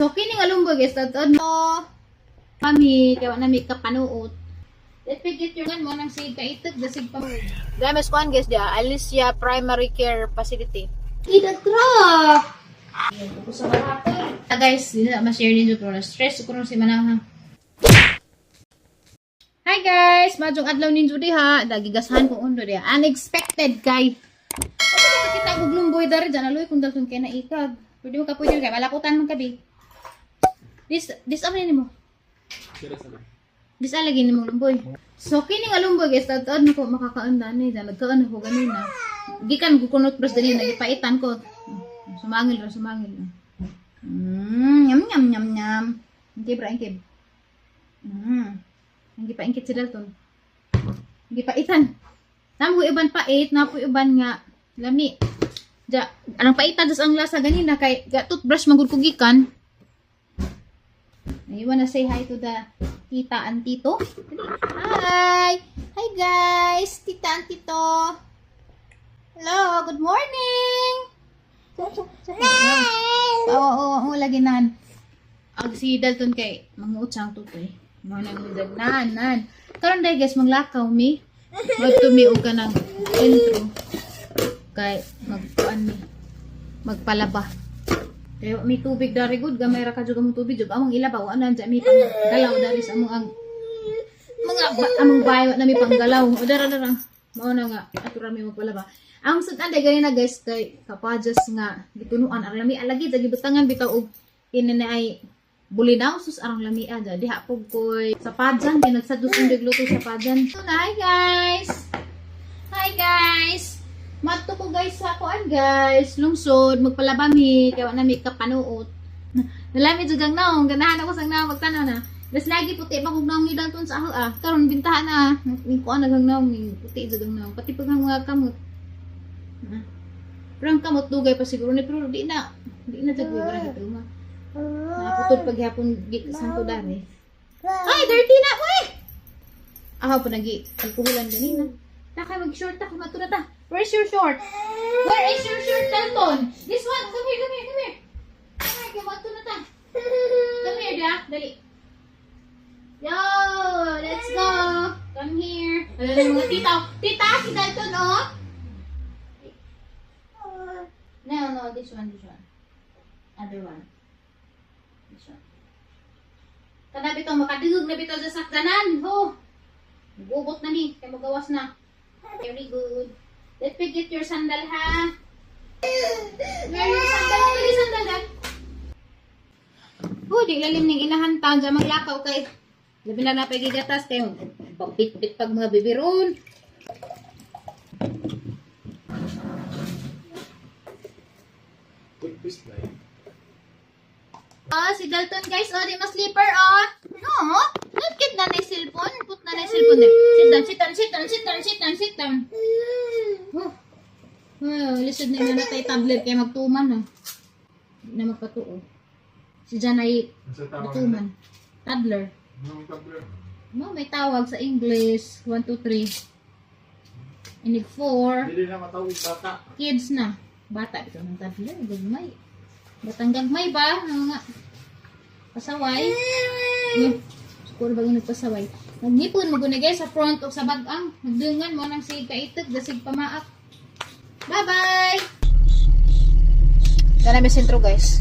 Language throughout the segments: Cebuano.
So kini nga lumboy, guys, tad no kami kay wa na mi kapanuot. Let me get your gun mo nang sig kaitag dasig pa. Games kuan, guys, dia Alicia Primary Care Facility. Ida truck. Sa ah, guys, di na ma-share ninyo pero na-stress ko si manang ha. Hi guys, majong adlaw ninyo diha, dagigasahan ko undo diha. Unexpected kay. Ano kita og lumboy dari dyan, aloy kung dalton kay na ikag. Pwede mo ka pwede kay malakutan man kabi. This ano nimo? This alagi nimo lumboy. So kini nga lumboy, guys, tad na ko makakaon ni, dyan nagkaon ako ganina. Gikan ko kunot bros dali nagipaitan ko. Sumangil ra sumangil. Nyam nyam nyam nyam. Ingkib ra ingkib. Ang gipaingkit si Dalton. Gipaitan. Namo iban pait, napo iban nga lami. Ja, anong paitan tas ang lasa ganina kay ga toothbrush man gud ko gikan. You wanna say hi to the tita and tito? Hi! Hi guys! Tita and tito! Hello! Good morning! Oo, oo, lagi nan. Ag si Dalton kay manguot siyang tutoy. Mo nang midag nan nan. Karon day guys, maglakaw mi. Magtumi og kanang sentro. Kay magkuan mi. Magpalaba. Kay may tubig dari good, gamay ra ka jud among tubig jud among ilaba wa na mi panggalaw dari sa among ang mga ba, among bayo na mi panggalaw. O dara dara. Mao na nga ato ra mi magpalaba. Ang sud anday ganina guys kay kapajas nga gitunuan ang lami alagi dagi butangan bitaw og kini na ay bulinaw sus arang lamia dya diha pug koy sa pajan kay nagsadus ang luto sa pajan. So, hi guys. Hi guys. Madto ko guys sa kuan guys, lungsod magpalaba mi kay wa na mi kapanuot. Nalami jud ang naong, ganahan ako sa naong magtanaw na. Das lagi puti pa kog naong ton sa ako ah. Karon bintahan na, ni kuan naghang naong ni puti jud ang naong pati pag ang mga kamot. Ah. Pero ang kamot dugay pa siguro ni pero di na jud ko bara ito ma. Naputol paghapon santo dari. Ay, dirty na po eh! Ako pa nagi alkoholan ganina. Ta kay mag-short ta, matura ta. Where's your short? Where is your short, Dalton? This one, come here, come here, come here. Come here, kay matura ta. Come here, da. Dali. Yo, let's go. Come here. Ano na mga tita? Tita, si Dalton, oh. No, no, this one, this one. Other one. This one. Kana bitaw makadugog na bitaw sa sakdanan. Ho. Gubot na ni, kay magawas na. Very good. Let me get your sandal ha. Where your sandal? Pili sandal ha. Oh, di lalim ning inahan taon dyan maglakaw kay labi na napay gigatas kay bit-bit pag mga bibiron. Toothpaste na yun. Oh, si Dalton guys, oh, di mas sleeper, oh. No, not get na na cellphone. Put na na cellphone there. Sit down, sit down, sit down, sit down, sit down, sit down. Oh. Oh, lisod na nga natay tablet kay magtuman, oh. Di na magpatuo. Si Jan ay Ano tawag natuman. Toddler. Ano toddler? No, may tawag sa English. 1, 2, 3. Inig 4. Hindi na matawag bata. Kids na. Bata ito ng toddler. Gagmay. Batang gagmay ba? Ano nga? Pasaway. Siguro ba yung nagpasaway? Nagnipon mo guna guys sa front o sa bagang. Nagdungan mo nang sig kaitag, dasig pamaak. Bye-bye! Dana may sentro guys.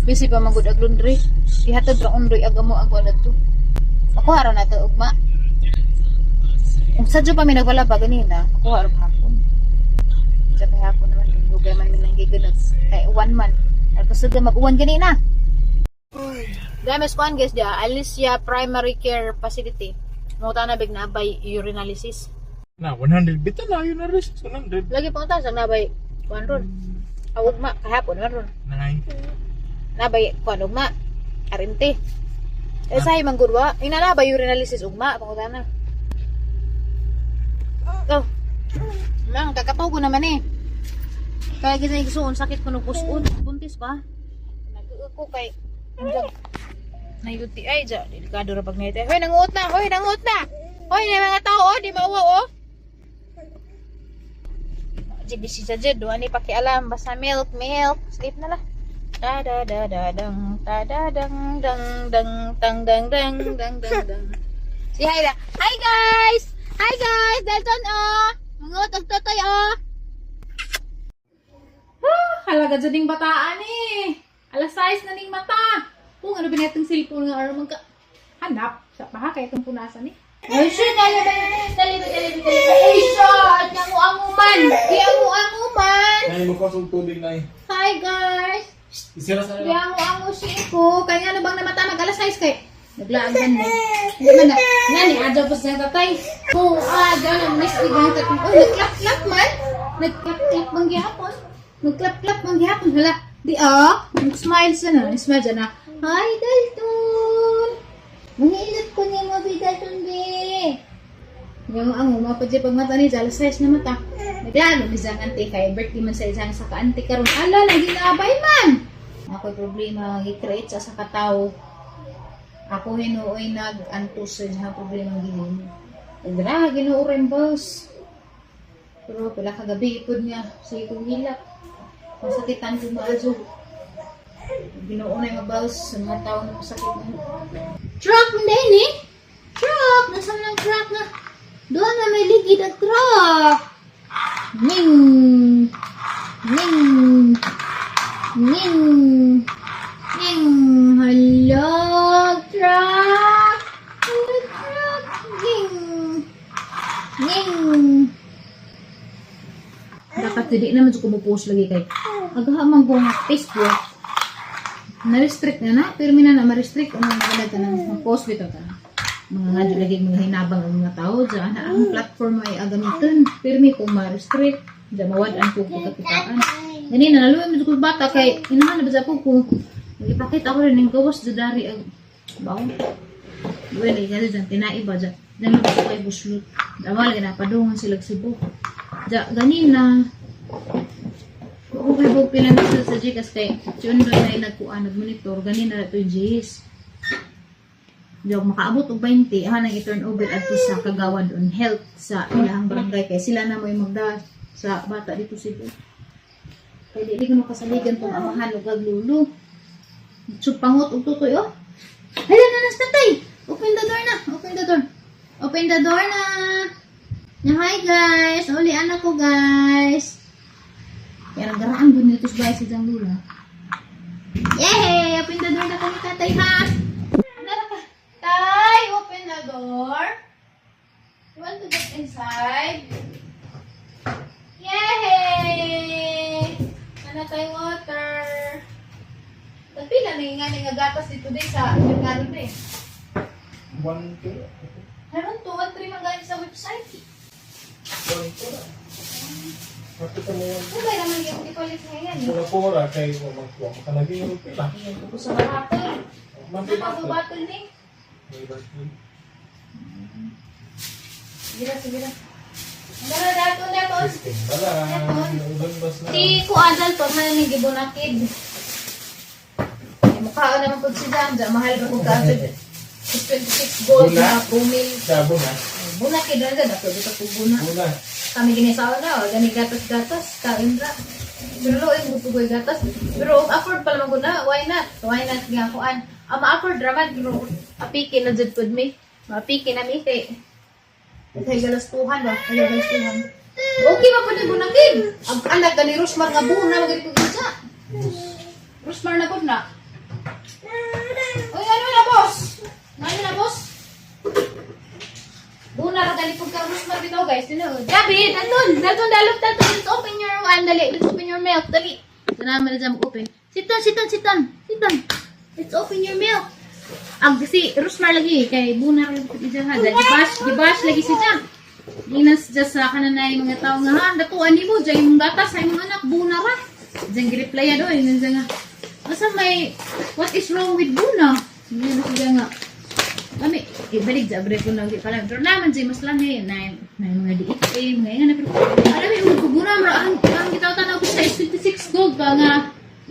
Busy pa magud ag laundry. Ihatod ra undoy ag amo ang kuan to. Ako ra na to ugma. Kung sadyo pa mi nagwala pa ganina, ako ra hapon. Sa hapon naman dugay man mi nanggigunod. Kay uwan man. Ay kusog mag-uwan ganina. Games kuan guys dia Alicia Primary Care Facility. Mo ta na big na by urinalysis. Na, 100 bita na yun na rin. 100. Lagi pa ta sa nabay kuan ron. Ah, ugma kahapon man ron. Nangay. Nabay kuan ugma. Arinte. Eh sahi man gud wa. Ina na bay urinalysis ugma pangutana. Oh. Lang kakatugo naman eh. Kaya gisa igsuon sakit kuno puson, buntis pa. Nag-uko kay na UTI dya. Delikado ra pag na UTI. Hoy, nanguot na! Hoy, nanguot na! Hoy, na mga tao, oh, di mauwaw, oh. GBC sa Jed, duwa ni pakialam. Basta milk, milk. Sleep na lah. Ta da da da dang ta da dang dang dang tang dang dang dang dang dang. Si hi da. Hi guys! Hi guys! Dalton oh! Mangut og totoy oh! Ah, halaga dyan ning bataan eh. Alas 6 na ning mata. Kung ano ba natong cellphone nga araw magka hanap sa paha kay itong punasan eh. Ay, siya, dali ba, dali ba, dali ba, dali ba. Ay, siya, at nangu-angu man. Di angu-angu man. Nay, magkasong tubig na eh. Hi, guys. Isira sa Di angu-angu siya ko. Kaya ano bang namata mag alas 6 kay? Naglaag man mo. Hindi man na. Nani, adyaw pa sa tatay. Oo, adyaw na. Miss, di ganyan tatay. Oh, nagklap-klap man. Nagklap-klap man gihapon. Nagklap-klap man gihapon. Hala, di ah. Nag-smile siya na. Nag-smile siya na. Hi, Dalton. Mangiilot ko niya mo, bi Dalton, bi. Yung ang umapad siya pag mata ni alas 6 na mata. Naglalo ni Zang ante kay birthday man sa isang sa kaante karon. Ala, lagi naabay man. Ako'y problema gi-create sa katawo. Ako hinuoy nag-antos sa diyang problema gihimo. Nagdra, Ginoo boss. Pero pila kagabi ipod niya sa ikong hilak. Masakitan ko maadyo. Ginoo na yung boss sa mga tao na masakit na. Truck man din eh! Truck! Nasaan ang truck na? Doon na may ligid ang truck! Ning! Ning! Ning! Ning! Hello, truck! Hello, truck! Ning! Ning! Dapat hindi naman sa kumupost lagi kay agaha man ko nga Facebook na-restrict na na, pero mina na ma-restrict ano maganda ka nang mag-post bitaw ta. Mga nga lagi mga hinabang ang mga tao dyan na ang platform ay agamiton. Pero may kung ma-restrict, dyan mawad-an ko pagkakitaan. Gani na naluwi mo ko bata kay inahan na ba sa ko kung ipakita ko rin yung gawas dyan dari ang baon. Well, ay gano'n dyan, tinaiba dyan. Dyan mo ko kay buslot. Dawal, ginapadungan sila sa Cebu. Dyan, ganina, ako kay Bog pila na sila sa Gcash kay si Undoy na nagkuan nagmonitor gani na ito yung G's. Di ako makaabot og 20 ha nang i-turn over adto sa kagawad on health sa ilahang barangay kay sila na mo yung magda sa bata dito Cebu. Kay dili ko kasaligan tong amahan ug ag lulo. Supangot og tutoy oh. Hala na nas tatay. Open the door na. Open the door. Open the door na. Na hi guys. Uli anak ko guys. Kaya ang garaan gud nito sa bahay sa Jang Lula. Yay! Open the door na kami tatay ha! Nara ka. Tay! Open the door. You want to get inside? Yay! Ano tayo water? Tagpila na yung nga nga gatas dito din sa merkado din. 1, 2. Meron 2, 1, 3 man galing sa website. 1, 2. Bakit mo yan? Ano ba naman yung ipalit ngayon? Eh? Pura pura kay mamagkuha. Makalagi yung pila. Ayan, ko sa battle. Mati Ano battle. battle ni? May battle. Sige na, sige na. Dara, dato, dato. 15 ba lang? Uban bas na. Si Kuan Dalton, man ni gibunakid. Ay, mukhaon naman po si Janja. Mahal ba kung ka 26 gold Buna? na promil. Sa buna. Bunakid na dyan. Ako dito po buna. Buna. Kami ginisawa na. O, gani gatas-gatas. Kain ra. Pero luoy mo tugoy gatas. Pero kung afford pala man ko na, why not? Why not nga kuan? Ang ma-afford raman, pero apiki na jud pud mi. Maapiki na mi kay kay galastuhan ba? Kay galastuhan. Okay ba pud ni bunakid? Ang anak gani Rosmar nga buna magani pud isa. Rosmar na pud na. Oy, ano na boss? Ano na boss? Buna ra gani pud ka Rosmar bitaw guys. Tinuod. Gabi, Dalton, Dalton, dalot, Dalton, let's open your one, dali. Let's open your milk, dali. Tanaman na dyan open. Sit down, sit down, sit down. Sit down. Let's open your milk. Ang si Rosmar lagi kay buna ra pud siya ha. Gibash, gibash lagi si siya. Inas dyan sa kananay mga tao nga ha, datuan nimo dyan imong gatas sa imong anak buna ra. Diyan gi-reply do ingon siya nga. Asa may what is wrong with buna? Ingon siya nga. Kami, ibalik dyan, bre ko nang di pala. Pero naman dyan, mas lang eh, na, na mga DFA, mga nga na, pero alam mo, yung buna, mara, ang gitaw tanaw ko sa 26 gold ba nga,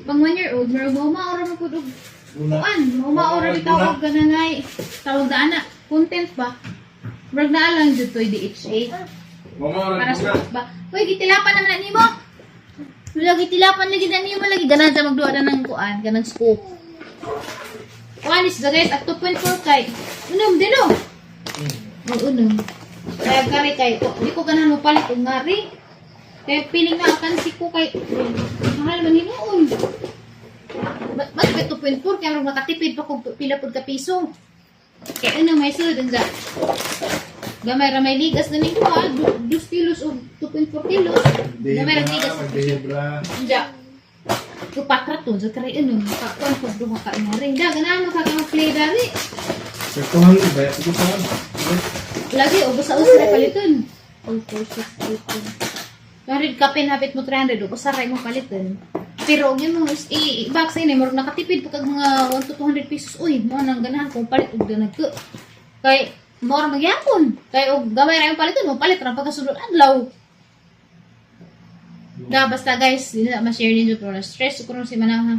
pang 1 year old, mara, maura mo po, Buna. kuan, maura bitaw og ganangay, tawag daan na, content ba? Murag na lang dyan to'y DHA. Mama, Para sa ba? Uy, gitilapan naman na nimo. Lagi tilapan lagi na niyo malagi ganahan sa magduha na ng kuan, ganang scoop. Kuan is the guys at 2.4 kay. Unom din oh. Ang unom. Kaya kari kay ko, di ko ganahan mo palit og ngari. Kaya piling na akan si ko kay mahal man hinuon. Mas 2.4 kaya marag nakatipid pa kung pila pud ka piso. Kaya ano may sulod ang gamay ra may ligas na ning duha, 2 kilos o 2.4 kilos. Gamay ra ligas. Magdehebra. Unja. Kupatra to, sa kare ano, makakuan ko duha ka ingari. Da ganahan mo ka ka play dari. Saktuhan ba? Ubusan. Lagi ubos sa usra paliton. 4 4 6 8. 200 kapin hapit mo 300 ubos sa ray mo paliton. Pero og mo is i-box ini murag nakatipid pa kag mga 1 to 200 pesos uy, mo nang ganahan kung palit og danag ko. Kay mo ra magyapon. Kay og gamay ra imong paliton mo palit ra pagkasulod adlaw. Da basta guys, di na ma-share ninyo pero na stress ko ron si Manang ha.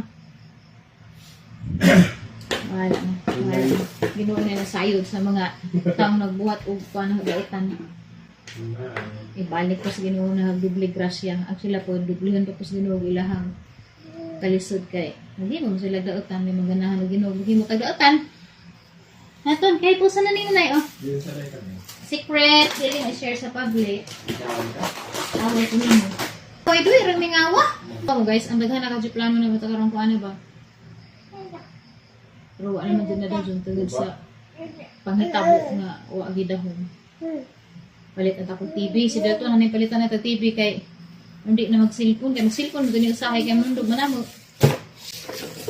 Wala na. Wala na. Ginoo na nasayod sa mga taong nagbuhat og kuan dautan. Ibalik ko sa Ginoo na dubli grasya. Ang sila po dublihan pa po sa Ginoo ilahang kalisod kay hindi mo sila dautan may maganahan og Ginoo mo kag dautan. Naton kay pusa na ninyo nay oh. Diyan sa rin kami. Secret dili na share sa public. Away ko nimo. Hoy, duy ra mingawa. Kamo guys, ang daghan na kadyo plano na bata karon ko ano ba? Pero wala naman dyan na dun tungod sa panghitabo nga wa gidahom. Palit at ako TV. Si Dato na palitan na ta TV kay hindi na mag-cellphone. Kay mag-cellphone, gani usahay kay mundo man mo.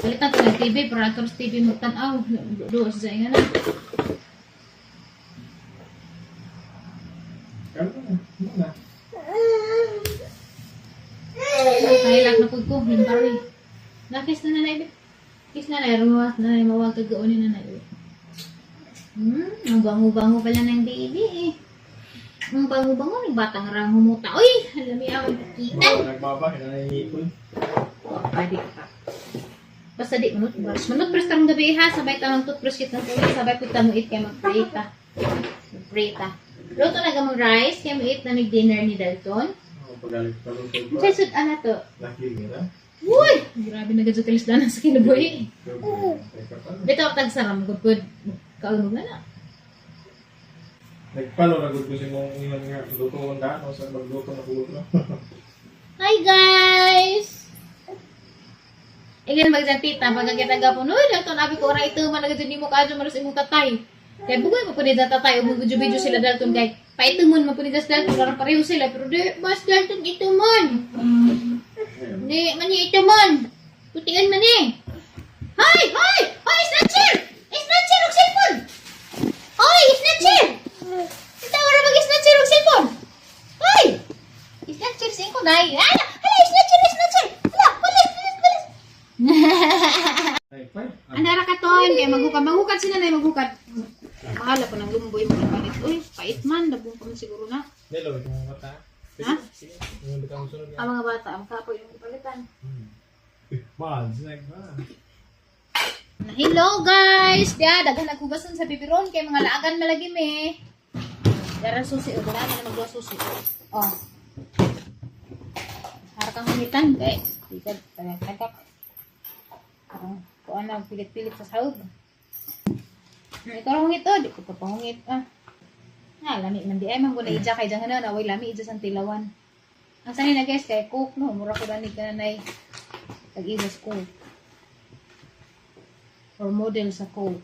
Palitan ko ng TV para ato sa TV magtan-aw. Do sa inga na. Kalma na. Muna. Kahilak na pud ko, limbari. Nakis na nanay. Kiss na nanay, rumawas na nanay, mawag kagaonin na nanay. Ang bango-bango pala ng baby eh. Ang bango-bango ng batang rang humuta. Uy, alam niya ang kita. Mga nagbaba, kinanangipon. Pwede ka. Basta di manutbrush. Manutbrush tarong gabi ha. Sabay tamang toothbrush kita ng tubig. Sabay punta mo it kay mag-pray ta. Mag-pray ta. Luto na gamang rice. Kaya mo it na mig-dinner ni Dalton. Oh, pagalit pa luto ba? Sa sud ana to. Laki nila. Uy! Grabe na gadyo kalisdanan sa kinabuhi. Teka pa. Bitaw tagsaram good good. Kaunog na na. Nagpalo na gud ko si mong ingon nga luto ang daan o sa magluto na luto. Hi guys! Ingin magjan tita, pagkakita gapon, uy, Dalton, abi ko ora ito, man nagadyo nimo kaadyo maros imong tatay. Kay bugoy mo pud tatay, ug video sila Dalton kay paitumon mo pud sa Dalton para pareho sila, pero di mas Dalton itumon. Di man ni itumon. Putian man ni. Hoy, hoy, hoy, snatcher! Snatcher og cellphone. Hoy, snatcher! Itaw ra mag snatcher og cellphone. Hoy! Snatcher sa ko nay. Ala, hala, snatcher, snatcher. Hala, wala, wala, wala. Ay, fine. Andara ka ton, kay maghukat, maghukat sila nay maghukat. Bahala pa ng lumboy mo palit. Uy, pait man, dabong pa man siguro na. Nelo, ikaw mga bata. Sige, Ha? sige. Yung bata ang sunod nga. Ang mga bata, ang kapoy yung palitan. Eh, mahal. Sinag ba? Na, hello guys! Diya, daghan naghugasan sa bibiron kay mga laagan malagi me. Dara susi o wala na magwa susi. Oh. Hara kang hungitan kay di ka tagak. Parang kuan na pilit-pilit sa sahog. Ikaw ra hungit oh, di ko pa pahungit ah. Na lami man di ay man guna ija kay dyan na way lami ija sa tilawan. Ang sanay na guys kay coke no, mura ko gani ka na nay tag-isa sa coke or model sa coke.